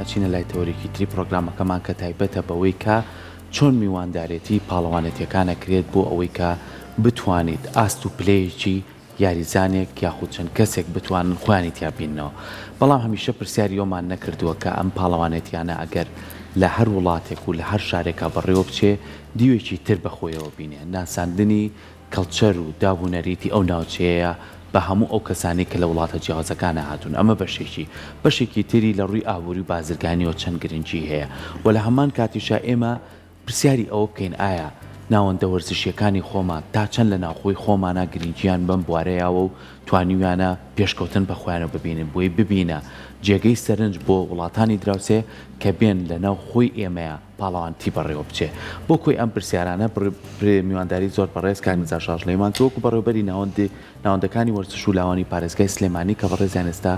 ئەچینە لای تەوەرێکی تری پڕۆگرامەکەمان کە تایبەتە بەوەی کە چۆن میواندارێتی پاڵەوانێتیەکان ئەکرێت بۆ ئەوەی کە بتوانیت ئاست و پلەیەکی یاریزانێک یاخود چەند کەسێک بتوانن خۆیانی تیا بیننەوە بەڵام هەمیشە پرسیاری ئەومان نەکردووە کە ئەم پاڵەوانێتیانە ئەگەر لە هەر وڵاتێک و لە هەر شارێکا بەڕێوە بچێ دیوێکی تر بەخۆیەوە بینێ ناساندنی کەڵچەر و داب و نەریتی ئەو ناوچەیەیە بە هەموو ئەو کەسانەی کە لە وڵاتە جیاوازەکانا هاتوون، ئەمە بەشێکی، بەشێکی تری لە ڕووی ئابووری و بازرگانیەوە چەند گرنگیی هەیە و لە هەمان کاتیشا ئێمە پرسیاری ئەوە بکەین ئایا ناوەندە وەرزشییەکانی خۆمان تا چەند لە ناوخۆی خۆمانا گرنگییان بەم بوارە یاوە و توانیویانە پێشکەوتن بە خۆیانەوە ببینن بۆی ببینە جێگەی سەرنج بۆ وڵاتانی دراوسێ کە بێن لە ناو خۆی ئێمەیا پاڵەوانتی بەڕێوە بچێ. بۆ کۆی ئەم پرسیارانە میوانداری زۆر بەڕێز کاک نزار شاژڵەیمان کە وەکو بەڕێوەبەری ناوەندی ناوەندەکانی وەرزش و لاوانی پارێزگای سلێمانی کە بەڕێزیان ئێستا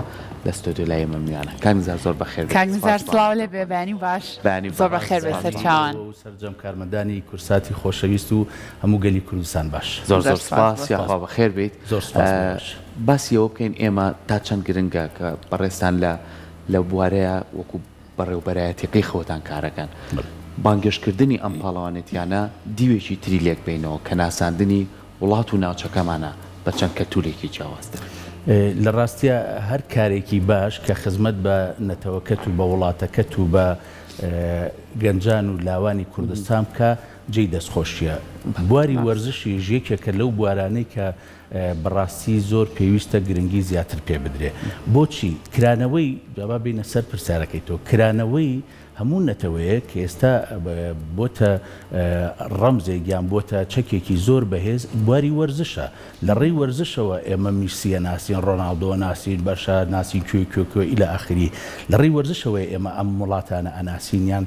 لە ستۆدیۆ لای ئێمە میوانە. کاک نزار زۆر بەخێر بێیت. کاک نزار سپاس سڵاو لێ بێ بەیانی باش. بەیانی زۆر باش. بەخێر بێ سپاس. سەرچاوان. و سەرجەم کارمەندانی کوردساتی خۆشەویست و هەموو گەلی کوردستان باش. زۆر زۆر زۆر سپاس سپاس بۆ. یاخوا بەخێر بێیت. زۆر سپاس بۆ باش. باسی ئەوە بکەین ئێمە تا چەند گرنگە کە بەڕێزتان لە لەو بوارەیا وەکو بەڕێوبەرایەتیەکەی خۆتان کارەکەن بانگێشتکردنی ئەم پاڵەوانێتیانە دیوێکی تری لێک بەینەوە کە ناساندنی وڵات و ناوچەکەمانە بە چەند کەلتورێکی جیاوازتر. لە ڕاستیا هەر کارێکی باش کە خزمەت بە نەتەوەکەت و بە وڵاتەکەت و بە گەنجان و لاوانی کوردستان بکا جێی دەستخۆشیە. بواری وەرزشیش یەکێکە لەو بوارانەی کە بەڕاستی زۆر پێویستە گرنگی زیاتر پێ بدرێ. بۆچی؟ کرانەوەی، جا با بێینە سەر پرسیارەکەی تۆ، کرانەوەی هەموو نەتەوەیەک کە ئێستا بۆتە ڕەمزێک یان بۆتە چەکێکی زۆر بەهێز بواری وەرزشە. لە ڕێی وەرزشەوە ئێمە میسی ئەناسین، ڕۆناڵدۆ ئەناسین، بەرشا ناسین، کوێ کوێ کوێ الی آخری. لە ڕێی وەرزشەوەیە ئێمە ئەم وڵاتانە ئەناسین یان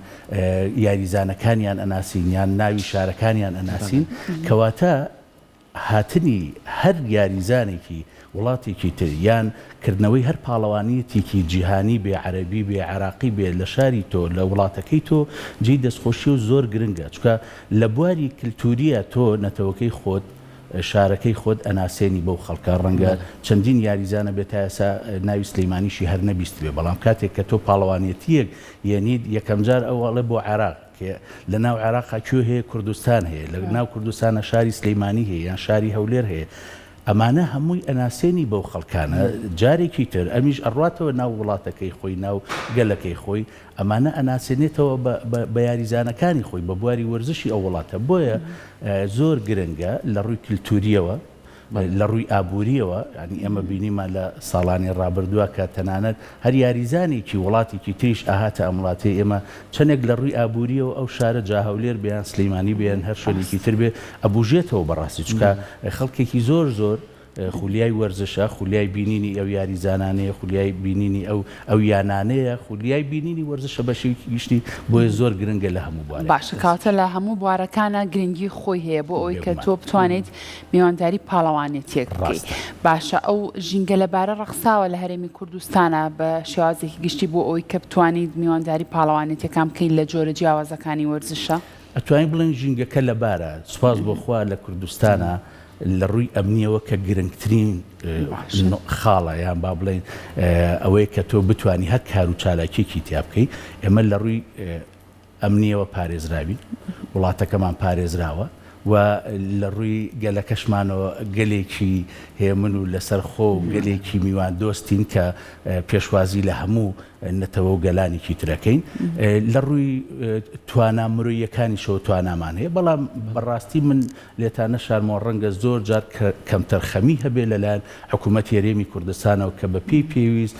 یاریزانەکانیان ئەناسین یان ناوی شارەکانیان ئەناسین. کەواتە هاتنی هەر یاریزانێکی وڵاتێکی تر یان کردنەوەی هەر پاڵەوانیەتیکی جیهانی بێ عەرەبی بێ عێراقی بێ لە شاری تۆ لە وڵاتەکەی تۆ جێی دەستخۆشیە و زۆر گرنگە چونکە لە بواری کلتوریە تۆ نەتەوەکەی خۆت شارەکەی خۆت ئەناسێنی بەو خەڵکە ڕەنگە چەندین یاریزانە بێ تا ئێستا ناوی سلیمانیشی هەر نەبیستبێ بەڵام کاتێک کە تۆ پاڵەوانیەتیەک یەنیت یەکەمجار ئەو ئەڵێ بۆ عێراق کە لە ناو عێراقا کوێ هەیە کوردستان هەیە، لە ناو کوردستانا شاری سلیمانی هەیە یان شاری هەولێر هەیە، ئەمانە هەمووی ئەناسێنی بەو خەڵکانە، جارێکی تر ئەمیش ئەڕواتەوە ناو وڵاتەکەی خۆی ناو گەلەکەی خۆی ئەمانە ئەناسێنێتەوە بە یاریزانەکانی خۆی بە بواری وەرزشی ئەو وڵاتە، بۆیە زۆر گرنگە لە ڕووی کلتوریەوە. لە ڕووی ئابوورییەوە، یانی ئێمە بینیمان لە ساڵانی ڕابردووە کە تەنانەت هەر یاریزانێکی وڵاتێکی تریش ئەهاتە ئەم وڵاتەی ئێمە، چەندێک لە ڕووی ئابوورییەوە ئەو شارە جا هەولێر بێ یان سلیمانی بێ یان هەر شوێنێکی تر بێ ئەبووژێتەوە بەڕاستی، چونکە خەڵکێکی زۆر زۆر خولیای وەرزشە، خولیای بینینی ئەو یاریزانانەیە، خولیای بینینی ئەو ئەو یانانەیە، خولیای بینینی وەرزشە بە شێوەیەکی گشتی، بۆیە زۆر گرنگە لە هەموو بوارێک. باشە کەواتە لە هەموو بوارەکانا گرنگی خۆی هەیە بۆ ئەوەی کە بێگومان. تۆ بتوانیت میوانداری پاڵەوانێتیەک بکەی. ڕاستە. باشە ئەو ژینگە لەبارە ڕەخساوە لە هەرێمی کوردستانا بە شێوازێکی گشتی بۆ ئەوەی کە بتوانیت میوانداری پاڵەوانێتیەکان بکەی لە جۆرە جیاوازەکانی وەرزشا؟ ئەتوانین بڵێین ژینگەکە لەبارە، سوپاس بۆ خوا لە کوردستانا لە ڕووی ئەمنیەوە کە گرنگترین خاڵە یان با بڵێین ئەوەیە کە تۆ بتوانی هەر کار و چالاکیەکی تیا بکەی، ئێمە لە ڕووی ئەمنیەوە پارێزراوین، وڵاتەکەمان پارێزراوە و لە ڕووی گەلەکەشمانەوە گەلێکی هێمن و لەسەرخۆ و گەلێکی میواندۆستین کە پێشوازی لە هەموو نەتەوە و گەلانێکی ترەکەین. لە ڕووی توانا مرۆییەکانیشەوە توانامان هەیە، بەڵام بەڕاستی من لێتان نەشارمەوە ڕەنگە زۆر جار کەمتەرخەمی هەبێ لەلایەن حکوومەتی هەرێمی کوردستانەوە کە بە پێی پێویست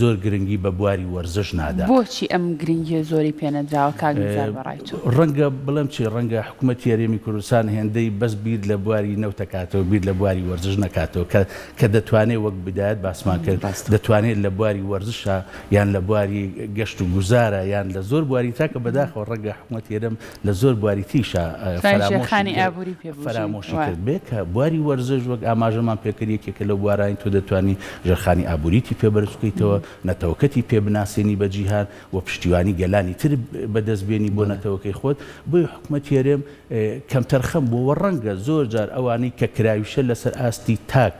زۆر گرنگی بە بواری وەرزش نادا. بۆچی ئەم گرنگییە زۆرەی پێ نەدراوە کاک نزار بە ڕای تۆ؟ ڕەنگە بڵێم چی، ڕەنگە حکوومەتی هەرێمی کوردستان هێندەی بەس بیر لە بواری نەوت ئەکاتەوە بیر لە بواری وەرزش نەکاتەوە کە کە دەتوانێ وەک بدایەت باسمان کرد دەتوانێت لە بواری وەرزشا یان لە بواری گەشت و گوزارا یان لە زۆر بواری ترا کە بەداخەوە ڕەنگە حکوومەتی هەرێم لە زۆر بواری تریشا ژێرخانی ئابووری پێ بوژین فەرامۆشی کرد بێ کە بواری وەرزش وەک ئاماژەمان پێ کرد یەکێکە لەو بوارانەی تۆ دەتوانی ژێرخانی ئابووریتی پێ بەرز بکەیتەوە، نەتەوەکەتی پێ بناسێنی بە جیهان و پشتیوانی گەلانی تر بەدەست بێنی بۆ نەتەوەکەی خۆت، بۆیە حکومەتی هەرێم کەمتەرخەم بووە و ڕەنگە زۆر جار ئەوانەی کە کراویشە لەسەر ئاستی تاک.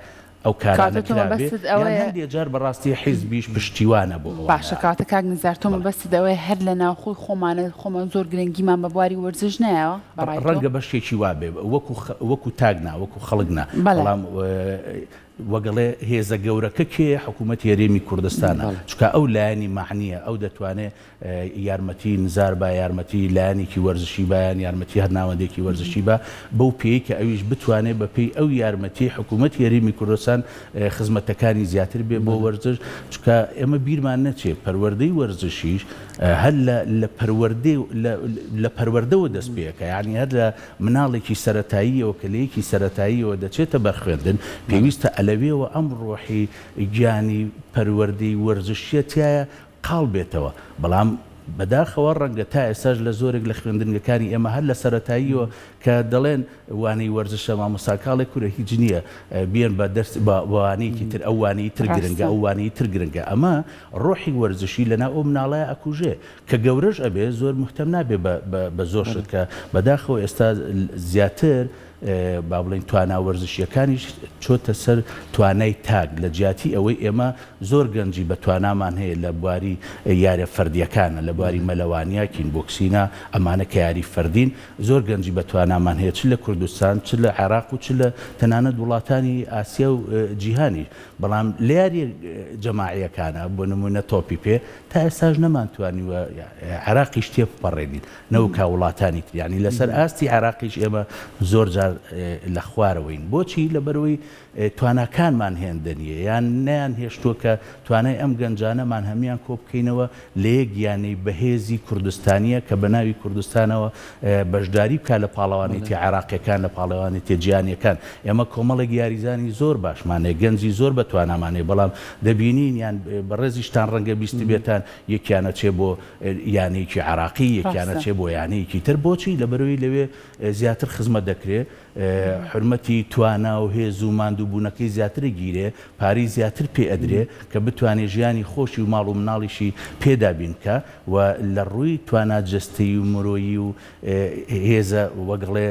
ئەو کارانە کەواتە تۆ کرابێ مەبەستت یان ئەوەیە هەندێ جار بەڕاستی حیزبیش پشتیوانە بۆ ئەوانە. باشە کەواتە کاک نزار تۆ بەڵێ. مەبەستت ئەوەیە هەر لە ناوخۆی خۆمانە خۆمان زۆر گرنگیمان بە بواری وەرزش نایەوە بە ڕای تۆ؟ ڕەنگە بەشێکی وا بێ وەکو وەکو تاک نا وەکو خەڵک نا بەڵێ. بەڵام وەگەڵێ هێزە گەورەکە کێیە حکوومەتی هەرێمی کوردستانە بەڵێ. چونکە ئەو لایەنی مەعنییە ئەو دەتوانێ یارمەتی نزار با، یارمەتی لایەنێکی وەرزشی با یان یارمەتی هەر ناوەندێکی وەرزشی با، بەو پێیەی کە ئەویش بتوانێ بە پێی ئەو یارمەتیەی حکوومەتی هەرێمی کوردستان خزمەتەکانی زیاتر بێ بۆ وەرزش، چونکە ئێمە بیرمان نەچێ پەروەردەی وەرزشیش هەر لە لە پەروەردەی لە لە پەروەردەوە دەست پێ ئەکا یانی هەر لە مناڵێکی سەرەتاییەوە کە لە یەکی سەرەتاییەوە دەچێتە بەر خوێندن پێویستە ئەلەوێوە ئەم ڕۆحی گیانی پەروەردەی وەرزشیە تیایا قاڵ بێتەوە، بەڵام بەداخەوە ڕەنگە تا ئێستاش لە زۆرێک لە خوێندنگەکانی ئێمە هەر لە سەرەتاییەوە کە دەڵێن وانەی وەرزشە مامۆستا کاڵێ کورە هیچ نییە بیەن بە دەرس بە وانەیەکی تر ئەو وانەی تر گرنگە ڕاستە. ئەو وانەی تر گرنگە ئەمە ڕۆحی وەرزشی لەناو ئەو مناڵەیا ئەکوژێ کە گەورەش ئەبێ زۆر موهتەم نابێ بە بە زۆر شت کە بەداخەوە ئێستا زیاتر با بڵێین توانا وەرزشییەکانیش چۆتە سەر توانای تاک لە جیاتی ئەوەی ئێمە زۆر گەنجی بە توانامان هەیە لە بواری یارە فەردییەکانە لە بواری مەلەوانیە کین بۆکسینە ئەمانە کە یاری فەردین زۆر گەنجی بە توانامان هەیە چ لە کوردستان چ لە عێراق و چ لە تەنانەت وڵاتانی ئاسیا و جیهانیش بەڵام لە یاریە جەماعییەکانە بۆ نموونە تۆپی پێ تا ئێستاش نەمانتوانیوە عێراقیش تێبپەڕێنین نەوکا وڵاتانی تر یانی لەسەر ئاستی عێراقیش ئێمە زۆر جار لە خوارەوەین بۆچی لەبەرئەوەی تواناکانمان هێندە نییە یان نەیان هێشتووە کە توانای ئەم گەنجانەمان هەموویان کۆ بکەینەوە لە یەک یانەی بەهێزی کوردستانیە کە بە ناوی کوردستانەوە بەشداری بکا لە پاڵەوانێتیە عێراقیەکان لە پاڵەوانێتیە جیهانیەکان ئێمە کۆمەڵێک یاریزانی زۆر باشمان هەیە گەنجی زۆر بە توانامان هەیە بەڵام دەبینین یان بەڕێزیشتان ڕەنگە بیستبێتان یەکیان ئەچێ بۆ یانەیەکی عێراقی، یەکیان ڕاستە. ئەچێ بۆ یانەیەکی تر، بۆچی؟ لەبەرئەوەی لەوێ زیاتر خزمەت دەکرێ، حورمەتی توانا و هێز و ماندووبوونەکەی زیاتر ئەگیرێ، پارەی زیاتر پێ ئەدرێ کە بتوانێ ژیانی خۆشی و ماڵ و مناڵیشی پێ دابین بکا و لە ڕووی توانا جەستەیی و مرۆیی و هێزە وەگەڵێ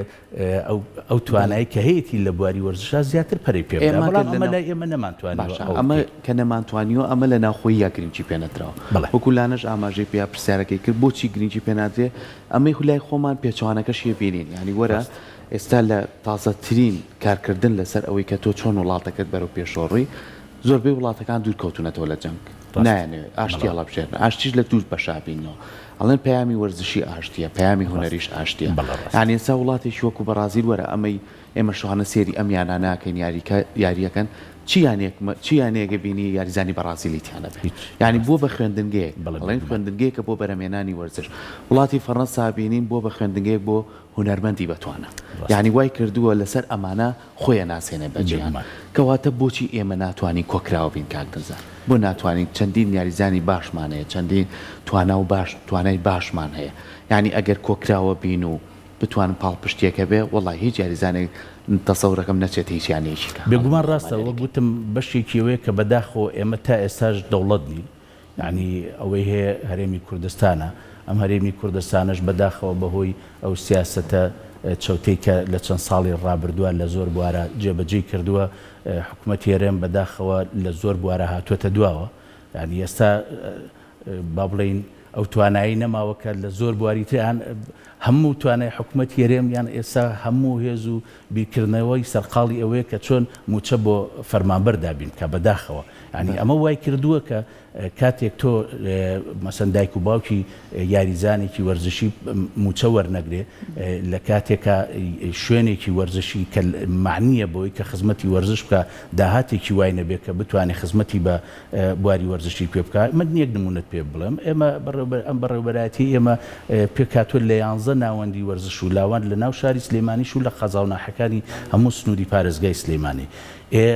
ئەو ئەو توانای کە هەیەتی لە بواری وەرزشا زیاتر پەرەی پێ بدات، ئێمە بەڵام گەر ئەمە لەناو لای ئێمە نەمانتوانیوە باشە ئەوە ئەمە بکەین. کە نەمانتوانیوە ئەمە لە ناوخۆییا گرنگی پێ نەدراوە بەڵێ. وەکو لانەش ئاماژەی پێ پرسیارەکەی کرد بۆچی گرنگی پێ نادرێ ئەمەی لای خۆمان پێچەوانەکەشی بینین یانی وەرە ڕاستە. ئێستا لە تازەترین کارکردن لەسەر ئەوەی کە تۆ چۆن وڵاتەکەت بەرەو پێشەوە ڕۆی زۆربەی وڵاتەکان دوور کەوتونەتەوە لە جەنگ ڕاستە. نایانەوێت ئاشتی بەڵێ. هەڵەبژێرن ئاشتیش لە دوور بەشا بینەوە ئەڵێن پەیامی وەرزشی ئاشتیە پەیامی هونەریش ئاشتیە بەڵێ ڕاستە. یانی ئێستا وڵاتێکی وەکو بەڕازیل وەرە ئەمەی ئێمە شەوانە سێری ئەم یانانە ئەکەین یاریکە یاریەکەن چ یانەیەک چ یانەیەک بینی یاریزانی بەڕازیلی تیا نەبێ هیچ یانی بووە ڕاستە. بە خوێندنگەیەک بەڵێ ئەڵێن بێگومان. خوێندنگەیەکە بۆ بەرهەمهێنانی وەرزش وڵاتی فەڕەنسا بینین بووە بە خوێندنگەیەک بۆ هونەرمەندی بەتوانا ڕاستە. یانی وای کردووە لەسەر ئەمانە خۆی ئەناسێنێ بە جیهان بێگومان. کەواتە بۆچی ئێمە ناتوانین کۆکراوە بین کاک نزار بۆ ناتوانین چەندین یاریزانی باشمان هەیە چەندین توانا و باش توانای باشمان هەیە یانی ئەگەر کۆکراوە بین و بتوانن پاڵپشتیەک هەبێ وەڵای هیچ یاریزانێک تەسەورەکەم نەچێتە هیچ یانەیەکی کە هەڵی بێگومان بۆ ڕاستە وەک ئەمانەیەکی. وتم بەشێکی ئەوەیە کە بەداخەوە ئێمە تا ئێستاش دەوڵەت نین یانی ئەوەی هەیە هەرێمی کوردستانە، ئەم هەرێمی کوردستانەش بەداخەوە بەهۆی ئەو سیاسەتە چەوتەی کە لە چەند ساڵی ڕابردووە لە زۆر بوارا جێبەجێی کردووە، حکومەتی هەرێم بەداخەوە لە زۆر بوارا هاتووەتە دواوە، یانی ئێستا با بڵێین ئەو توانایەی نەماوە کە لە زۆر بواری تر یان هەموو توانای حکومەتی هەرێم یان ئێستا هەموو هێز و بیرکردنەوەی سەرقاڵی ئەوەیە کە چۆن مووچە بۆ فەرمانبەر دابین بکا بەداخەوە یانی ئەمە وای کردووە کە کاتێک تۆ مەسەن دایک و باوکی یاریزانێکی وەرزشی مووچە وەرنەگرێ لە کاتێکا شوێنێکی وەرزشی کە مەعنیە بۆی کە خزمەتی وەرزش بکا داهاتێکی وای نەبێ کە بتوانێ خزمەتی بە بواری وەرزشی پێ بکا من یەک نموونەت پێ بڵێم ئێمە بەڕێوبەر ئەم بەڕێوبەرایەتی ئێمە پێکهاتووە لە یانزە ناوەندی وەرزش و لاوان لە ناو شاری سلێمانیش و لە قەزا و ناحیەکانی هەموو سنووری پارێزگای سلێمانی ئێ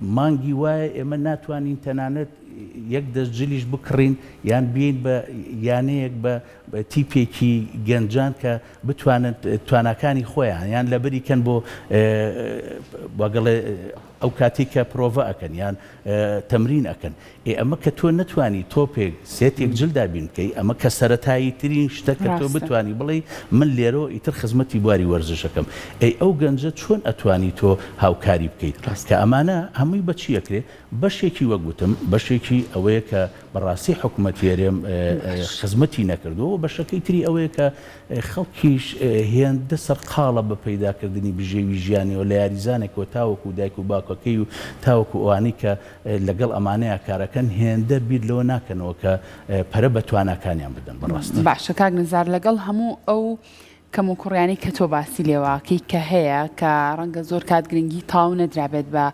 مانگی وایە ئێمە ناتوانین تەنانەت یەک دەست جلیش بکڕین یان بین بە یانەیەک بە تیپێکی گەنجان کە بتوانن تواناکانی خۆیان یان لەبری کەن بۆ وەگەڵێ. ئەو کاتەی کە پرۆڤە ئەکەن یان تەمرین ئەکەن ئێ ئەمە کە تۆ نەتوانی تۆپێک سێتێک جل دابین بکەی ئەمە کە سەرەتایی ترین شتە کە تۆ بتوانی بڵێی من لێرەوە ئیتر خزمەتی بواری وەرزش ئەکەم ئەی ئەو گەنجە چۆن ئەتوانی تۆ هاوکاری بکەیت کە ئەمانە هەمووی بە چی ئەکرێ بەشێکی وەک وتم بەشێکی ئەوەیە کە بەڕاستی حکومەتی هەرێم خزمەتی نەکردووە و بەشەکەی تری ئەوەیە کە خەڵکیش هێندە سەرقاڵە بە پەیداکردنی بژێوی ژیانیەوە لە یاریزانێکەوە تاوەکو دایک و باوکەکەی و تاوەکو ئەوانەی کە لەگەڵ ئەمانەیا کارەکەن هێندە بیر لەوە ناکەنەوە کە پەرە بە تواناکانیان بدەن بەڕاستی. باشە کاک نزار لەگەڵ هەموو ئەو کەموکوڕیانەی کە تۆ باسی لێوەکەی کە هەیە کە ڕەنگە زۆر کات گرنگی تەواو نەدرابێت بە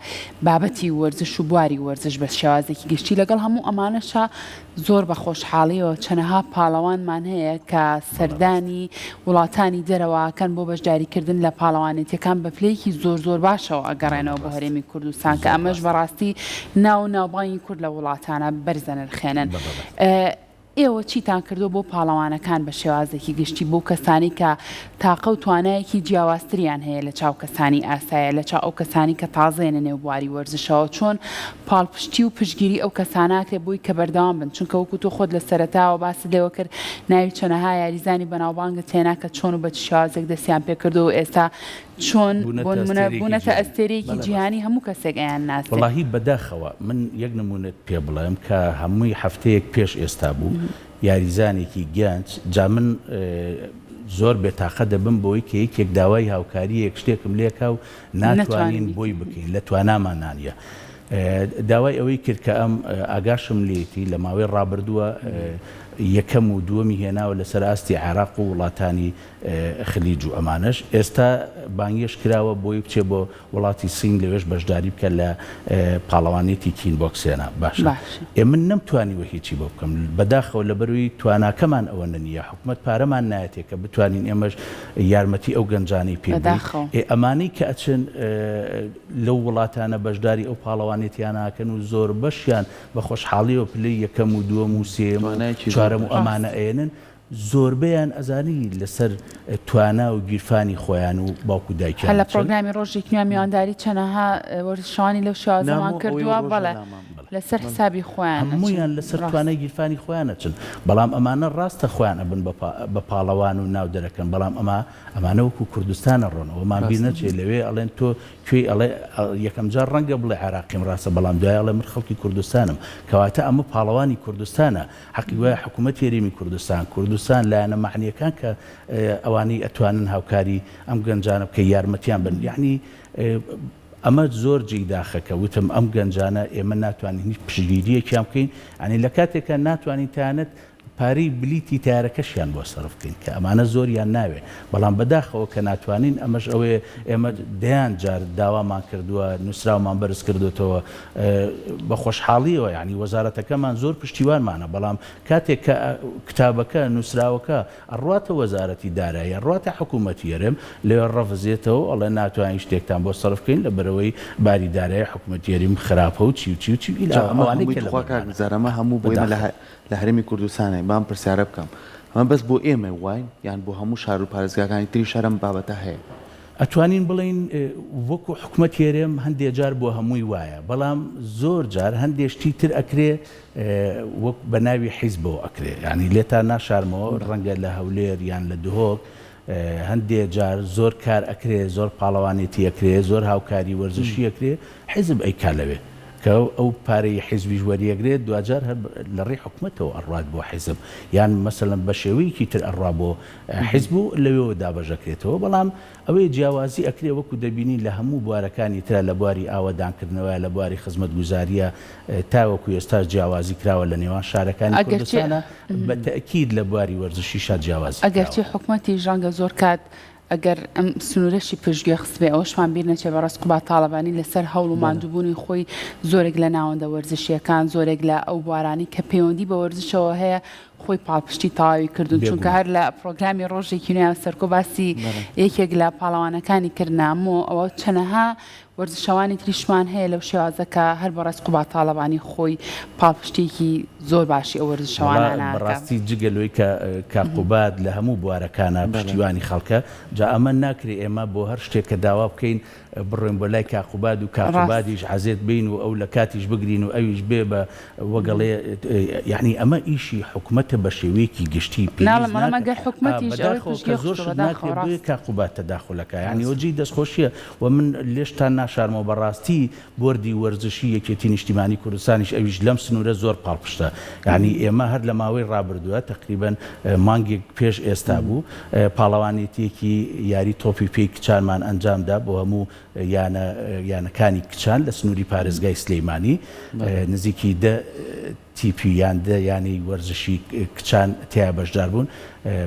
بابەتی وەرزش و بواری وەرزش بە شێوازێکی گشتی لەگەڵ هەموو ئەمانەشا زۆر بە خۆشحاڵیەوە چەنەها پاڵەوانمان هەیە کە سەردانی وڵاتانی دەرەوە ئەکەن بۆ بەشداریکردن لە پاڵەوانێتیەکان بە پلەیەکی زۆر زۆر باشەوە ئەگەڕێنەوە بۆ هەرێمی کوردستان کە ئەمەش بەڕاستی ناو و ناوبانگی کورد لە وڵاتانە بەرز دەنرخێنن. ئێوە چیتان کردووە بۆ پاڵەوانەکان بە شێوازێکی گشتی بۆ کەسانی کە تاقە و توانایەکی جیاوازتریان هەیە لە چاو کەسانی ئاسایە لە چاو ئەو کەسانی کە تازەیەنە نێو بواری وەرزشەوە چۆن پاڵپشتی و پشتگیری ئەو کەسانە ئەکرێت بۆی کە بەردەوام بن چونکە وەکو تۆ خۆت لە سەرەتاوە باست لێوە کرد ناوی چەنەها یاریزانی بەناوبانگت هێنا کە چۆن و بە چ شێوازێک دەستیان پێکردووە و ئێستا چۆن بۆ نمونە بوونەتە ئەستێرەیەکی جیهانی هەموو کەسێک ئەیانناسێ. وەڵاهی بەداخەوە من یەک نمونەت پێ بڵێم کە هەمووی هەفتەیەک پێش ئێستا بوو یاریزانێکی گەنج جا من زۆر بێتاقە دەبم بۆی کە یەکێک داوای هاوکاریەک شتێکم لێکا و ناتوانین بۆی بکەین لە توانامانا نیە داوای ئەوەی کرد کە ئەم ئاگاشم لێیەتی لە ماوەی ڕابردووە یەکەم و دووەمی هێناوە لەسەر ئاستی عێراق و وڵاتانی خلیج و ئەمانەش ئێستا بانگێشت کراوە بۆی بچێ بۆ وڵاتی سین لەوێش بەشداری بکە لە پاڵەوانێتی کین بۆکسێنە باشە ئێ من نەمتوانیوە هیچی بۆ بکەم بەداخەوە لەبەروی تواناکەمان ئەوەنە نییە حکومەت پارەمان نایەتێ کە بتوانین ئێمەش یارمەتی ئەو گەنجانەی پێ بدەین ئێ ئەمانەی کە ئەچن لەو وڵاتانە بەشداری ئەو پاڵەوانێتیانە ئەکەن و زۆربەشیان بە خۆشحاڵیەوە پلەی یەکەم و دووەم و سێیەم و چوارەم و ئەمانە ئەیەنن زۆربەیان ئەزانی لەسەر توانا و گیرفانی خۆیان و باوک و دایکیان هەر لە ئەچن. پڕۆگرامی ڕۆژێک نوێ میوانداری چەنەها وەرزشەوانی لەو شێوازەمان نامۆ ئەوەی کردووە ڕۆژە بەڵێ لامان بڵێ. لەسەر حسابی خۆیان ئەچن هەموویان لەسەر ڕاستە. توانای گیرفانی خۆیان ئەچن بەڵام ئەمانە ڕاستە خۆیان ئەبن بە بە پاڵەوان و ناو دەرەکەن بەڵام ئەما ئەمانە وەکو کوردستان ئەڕۆن ئەوەمان بیر ڕاستە. نەچێ لەوێ ئەڵێن تۆ کوێی ئەڵێ یەکەم جار ڕەنگە بڵێ عێراقیم ڕاستە بەڵام دوای ئەڵێ من خەڵکی کوردستانم کەواتە ئەمە پاڵەوانی کوردستانە حەقی وایە حکوومەتی هەرێمی کوردستان، کوردستان، لایەنە مەعنییەکان کە ئەوانەی ئەتوانن هاوکاری ئەم گەنجانە بکەن یارمەتیان بن یەعنی ئەمە زۆر جێی داخە کە وتم ئەم گەنجانە ئێمە ناتوانین هیچ پشتگیرییەکیان بکەین یەعنی لە کاتێکا ناتوانین تەنانەت پارەی بلیتی تەیارەکەشیان بۆ سەرف بکەین کە ئەمانە زۆریان ناوێ بەڵام بەداخەوە کە ناتوانین ئەمەش ئەوەیە ئێمە دەیان جار داوامان کردووە نووسراومان بەرز کردۆتەوە بە خۆشحاڵیەوە یانی وەزارەتەکەمان زۆر پشتیوانمانە بەڵام کاتێک کە کتابەکە نووسراوەکە ئەڕواتە وەزارەتی دارایی ئەڕواتە حکوومەتی هەرێم لەوێ ڕەفز یەتەوە ئەڵێ ناتوانین شتێکتان بۆ سەرف کەین لەبەرئەوەی باری دارایی حکوومەتی هەریم خراپە و چی و چی و چی جا ئەمە ئەوانەی هەمووی کە توخوا کاک لەبەرمانە نزار ئەمە هەموو بۆ ئێمە لە بەداخەوە. لە هەرێمی کوردستانین با ئەم پرسیارە بکەم ئەمە بەس بۆ ئێمە واین یان بۆ هەموو شار و پارێزگاکانی تریش هەر ئەم بابەتە هەیە؟ ئەتوانین بڵێین وەکو حکومەتی هەرێم هەندێ جار بۆ هەمووی وایە، بەڵام زۆر جار هەندێ شتی تر ئەکرێ وەک بە ناوی حیزبەوە ئەکرێ، یانی لێتان ناشارمەوە ڕەنگە لە هەولێر یان لە دهۆک هەندێ جار زۆر کار ئەکرێ، زۆر پاڵەوانێتی ئەکرێ، زۆر هاوکاری وەرزشی ئەکرێ، حیزب ئەیکا لەوێ کە ئەو پارەی حیزبیش وەریەگرێ دواجار هەر لە ڕێی حکومەتەوە ئەڕوات بۆ حیزب یان مەسەلەن بە شێوەیەکی تر ئەڕوا بۆ حیزب و لەوێوە دابەش ئەکرێتەوە بەڵام ئەوەی جیاوازی ئەکرێ وەکو دەبینین لە هەموو بوارەکانی ترا لە بواری ئاوەدانکردنەوە لە بواری خزمەتگوزاریە تاوەکو ئێستاش جیاوازی کراوە لە نێوان شارەکانی ئەگەرچی کوردستانا بە تەئکید لە بواری وەرزشیشا جیاوازی کراوە. ئەگەرچی حکومەتیش ڕەنگە زۆر کات ئەگەر ئەم سنوورەشی پشتگوێ خستبێ ئەوەشمان بیر نەچێ بەڕێز قوباد تاڵەبانی لەسەر هەوڵ و ماندووبوونی خۆی زۆرێک لە ناوەندە وەرزشییەکان زۆرێک لە ئەو بوارانەی کە پەیوەندی بە وەرزشەوە هەیە. خۆی پاڵپشتی تەواوی کردوون چونکە هەر لە پرۆگرامی ڕۆژێکی نوێ سەرکۆ باسی یەکێک لە پاڵەوانەکانی کرد نامۆ ئەوە چەنەها وەرزشەوانی تریشمان هەیە لەو شێوازە کە هەر بەڕێز قوباد تاڵەبانی خۆی پاڵپشتیەکی زۆر باشی ئەو وەرزشەوانانە ئەکا. بەڕاستی جگە لەوەی کە کاک قوباد لە هەموو بوارەکانا پشتیوانی خەڵکە جا ئەمە ناکرێ ئێمە بۆ هەر شتێک کە داوا بکەین بڕۆین بۆ لای کاک قوباد و کاک قوبادیش عەزێت بین و ئەو لە کاتیش بگرین و ئەویش بێ بە وەگەڵێ یەعنی ئەمە ئیشی حکومەتە بە شێوەیەکی گشتی پێویست ناکا بەداخەوە کە زۆر شت ناکرێ بۆیە کاک قوباد تەداخول ئەکا یەعنی ئەوە جێی دەستخۆشیە و من لێشتان ناشارمەوە بەڕاستی بۆردی وەرزشی یەکێتی نیشتیمانی کوردستانیش ئەویش لەم سنورە زۆر پاڵپشتە یەعنی ئێمە هەر لە ماوەی ڕابردووە تەقریبەن مانگێک پێش ئێستا بوو پاڵەوانێتیەکی یاری تۆپی پێی کچانمان ئەنجامدا بۆ هەموو یانە یانەکانی کچان لە سنووری پارێزگای سلیمانی نزیکی دە تیپی یان دە یانەی وەرزشی کچان تیا بەشدار بوون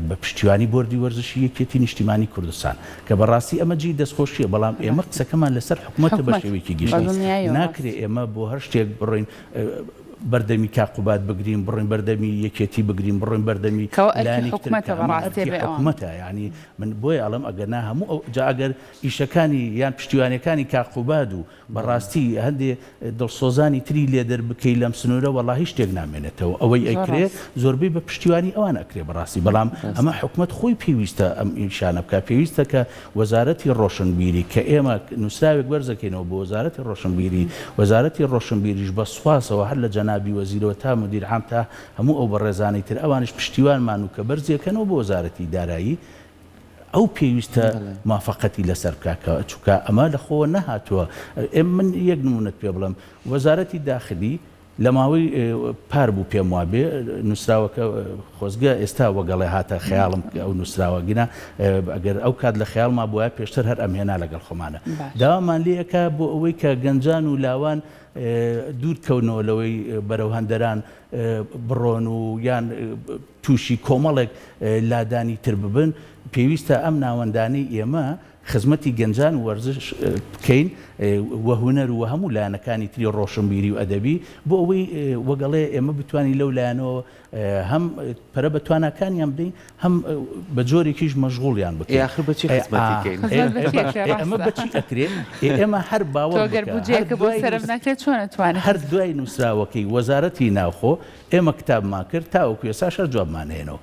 بە پشتیوانی بۆردی وەرزشی یەکێتی نیشتیمانی کوردستان کە بەڕاستی ئەمە جێی دەستخۆشیە بەڵام ئێمە قسەکەمان لەسەر حکومەتە بە شێوەیەکی گشتی ناکرێ ئێمە بۆ هەر شتێک بڕۆین بەردەمی کاک قوباد بگرین بڕۆین بەردەمی یەکێتی بگرین بڕۆین بەردەمی لایەنێکی تر بکەین ئەمە ئەرکی حکومەتە یانی من بۆیە ئەڵێم ئەگەر نا هەموو ئەو جا ئەگەر ئیشەکانی یان پشتیوانیەکانی کاک قوباد و بەڕاستی هەندێ دڵسۆزانی تری لێ دەربکەی لەم سنورە وەڵاهی شتێک نامێنێتەوە ئەوەی ئەکرێ زۆربەی بە پشتیوانی ئەوان ئەکرێ بەڕاستی بەڵام ئەمە حکومەت خۆی پێویستە ئەم ئیشانە بکا پێویستە کە وەزارەتی ڕۆشنبیری کە ئێمە نوسراوێک بەرزەکەینەوە بۆ وەزارەتی ڕۆشنبیری وەزارەتی ڕۆشنبیریش بە سوپاسەوە هەر لە جەنابی وەزیرەوە تا مدیر عام تا هەموو ئەو بەڕێزانەی تر ئەوانیش پشتیوانمان و کە بەرزیەکەنەوە بۆ وەزارەتی دارایی ئەو پێویستە موافەقەتی لەسەر بکا کە چونکە ئەمە لە خۆوە نەهاتووە. ئێ من یەک نموونەت پێ بڵێم، وەزارەتی داخلی لە ماوەی پار بوو پێم وابێ نووسراوەکە خۆزگە ئێستا وەگەڵێ هاتە خەیاڵم کە ئەو نووسراوە گینا ئەگەر ئەو کات لە خەیاڵما بوایە پێشتر هەر ئەمهێنا لەگەڵ خۆمانە داوامان لێ ئەکا بۆ ئەوەی کە گەنجان و لاوان دوور کەونەوە لەوەی بەرەو هەندەران بڕۆن و یان تووشی کۆمەڵێک لادانی تر ببن، پێویستە ئەم ناوەندانەی ئێمە خزمەتی گەنجان و وەرزش بکەین و هونەر و هەموو لایەنەکانی تری ڕۆشنبیری و ئەدەبی بۆ ئەوەی وەگەڵێ ئێمە بتوانین لەو لایەنەوە هەم پەرە بە تواناکانیان بدەین هەم بە جۆرێکیش مەشغوڵیان بکەین. ئێ ئاخر بە چی خزمەتی کەین؟ ئەمە بە چی ئەکرێ؟ ئێ ئێمە هەر باوەڕ بکە هەر دوای نووسراوەکەی وەزارەتی ناوخۆ ئێمە کتابمان کرد تاوەکو ئێستاش هەر جوابمان نەیەنەوە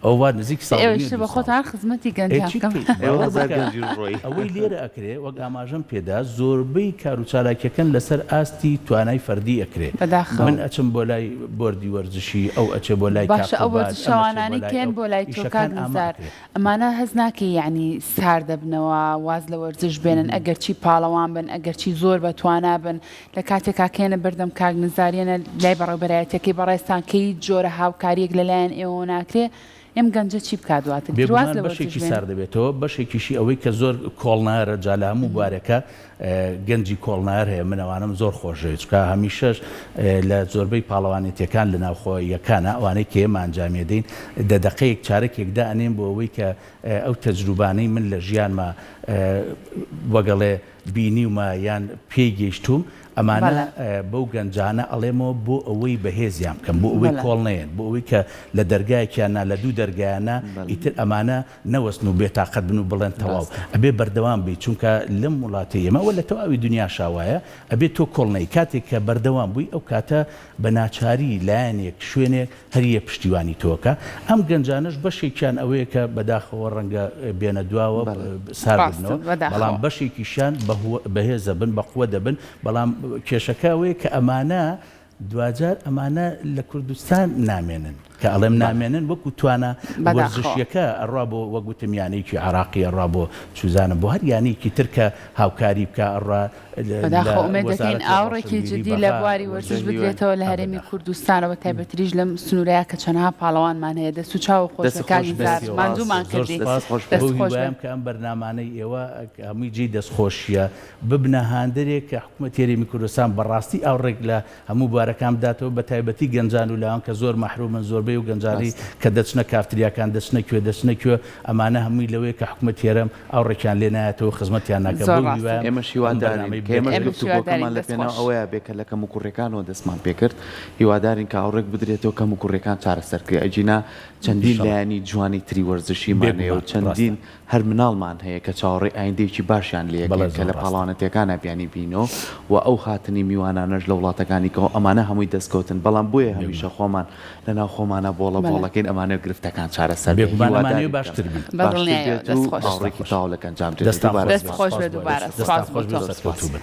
ئەوە وا نزیک ساڵ و ئێوەش نیو بە دوو ساڵ. خۆتان خزمەتی ئێ گەنجان چی بکەن. بکەین؟ ئێوە باوەڕ هەزار بکە گەنجی ڕۆیی. ئەوەی لێرە ئەکرێ وەک ئاماژەم پێدا زۆربەی کار و چالاکیەکەن لەسەر ئاستی توانای فەردی ئەکرێ بەداخەوە. من ئەچم بۆ لای بۆردی وەرزشی ئەو ئەچێ بۆ لای کاک باشە ئەو قوباد ئەم ئەچێ بۆ وەرزشەوانانەی لای کێن ئەو بۆ لای تۆ کاک ئیشەکان ئامە نزار ئەکرێ. ئەمانە هەست ناکەی یەعنی سار دەبنەوە واز لە وەرزش بێنن ئەگەرچی پاڵەوان بن ئەگەرچی زۆر بە توانا بن لە کاتێکا کێنە بەردەم کاک نزار یەنە لای بەڕێوبەرایەتیەکەی بەڕێزتان کە هیچ جۆرە هاوکاریەک لە لایەن ئێوەوە ناکرێ ئەم گەنجە چی بکات دواتر تر واز بێگومان لە وەرزش بەشێکی بێنێ؟ سار دەبێتەوە بەشێکیشی ئەوەی کە زۆر کۆڵنارە جا لە هەموو بوارێکا گەنجی کۆڵنار هەیە من ئەوانەم زۆر خۆشدەوێت چونکە هەمیشەش لە زۆربەی پاڵەوانێتیەکان لە ناوخۆییەکانا ئەوانەی کە ئێمە ئەنجامی ئەدەین دە دەقەیەک چارەکێک دائەنێین بۆ ئەوەی کە ئەو تەجروبانەی من لە ژیانما وەگەڵێ بینیومە یان پێی گەیشتووم ئەمانە بەو گەنجانە ئەڵێمەوە بۆ ئەوەی بەهێزیان بکەم بۆ ئەوەی کۆڵ نەیەن بۆ ئەوەی کە لە دەرگایەکیان نا لە دوو دەرگایان نا ئیتر ئەمانە نەوەستن و بێتاقەت بن و بڵێن تەواو ئەبێ بەردەوام بیت چونکە لەم وڵاتەی ئێمە وە لە تەواوی دنیاشا وایە ئەبێ تۆ کۆڵ نەی کاتێک کە بەردەوام بووی ئەو کاتە بە ناچاری لایەنێک شوێنێک هەر یە پشتیوانی تۆ ئەکا ئەم گەنجانەش بەشێکیان ئەوەیە کە بەداخەوە ڕەنگە بێنە دواوە سارد ببنەوە بەڵام بەشێکیشیان بەهێز ئەبن بەقوە دەبن بەڵام کێشەکە ئەوەیە کە ئەمانە دواجار ئەمانە لە کوردستان نامێنن کە ئەڵێم نامێنن وەکو توانا وەرزشیەکە ئەڕوا بۆ وەک وتم یانەیەکی عراقی ئەڕوا بۆ چوزانم بۆ هەر یانەیەکی تر کە هاوکاری بکا ئەڕوا بەداخەوە ئومێد دەکەین ئاوڕێکی جدی لە بواری وەرزش بدرێتەوە لە هەرێمی کوردستانەوە بە تایبەتریش لەم سنوورەیە کە چەندها پاڵەوانمان هەیە دەست و چاو خۆش بێ کاک نزار ماندوومان کردی دەست خۆش بێ. کە ئەم بەرنامانەی ئێوە هەمووی جێی دەستخۆشییە ببنە هاندەرێک کە حکومەتی هەرێمی کوردستان بەڕاستی ئاوڕێک لە هەموو بوارەکان بداتەوە بە تایبەتی گەنجان و لاوان کە زۆر مەحرومن زۆربەی. زۆربەی ئەو گەنجانەی کە دەچنە کافتریاکان دەچنە کوێ دەچنە کوێ ئەمانە هەمووی لەوەیە کە حکومەتی هەرێم ئاوڕێکیان لێ نایەتەوە خزمەتیان ناکا زۆر بەو ڕاستە. هیوایەم ئێمەش ئەم هیوادارین بەرنامەی کە ئێمەش ببێتە ئێمەش هیوادارین گفتوگۆکەمان لە دەست پێناو خۆش. ئەوەیا بێ کە لە کەموکوڕیەکانەوە دەستمان پێکرد هیوادارین کە ئاوڕێک بدرێتەوە کەموکوڕیەکان چارەسەر کرێ ئەگینا چەندین ئیشەڵا لایەنی جوانی تری وەرزشیمان هەیە و بێگومان ڕاستە. چەندین هەر مناڵمان هەیە کە چاوەڕێی ئایندەیەکی باشیان لێ بەڵێ ئەکەین کە زۆر لە ڕاستە. پاڵەوانەتیەکانا بیانی بینەوە و ئەو هاتنی میوانانەش لە وڵاتەکانی کەوە ئەمانە هەمووی دەستکەوتن بەڵام بۆیە هەمیشە بێگومان. خۆمان لە ناو خۆمانا بۆڵە بەڵێ. بۆڵەکەین ئەمانە گرفتەکان چارەسەر بێ بێگومان ئەمانەوێ هیوادارین کە باشتر بین. بە باشتر دڵنیایەوە بێت دەست و خۆش. دەستتان ئاوڕێکی خۆش. تەواو لە گەنجان بدرێت دەستتان دووبارە خۆش دەست بێت سپاس. خۆش سپاس بێ بۆ دووبارە ئێوەش. سپاس دەستتان بۆ خۆش بێ تۆ. و سەرکەوتوو بن.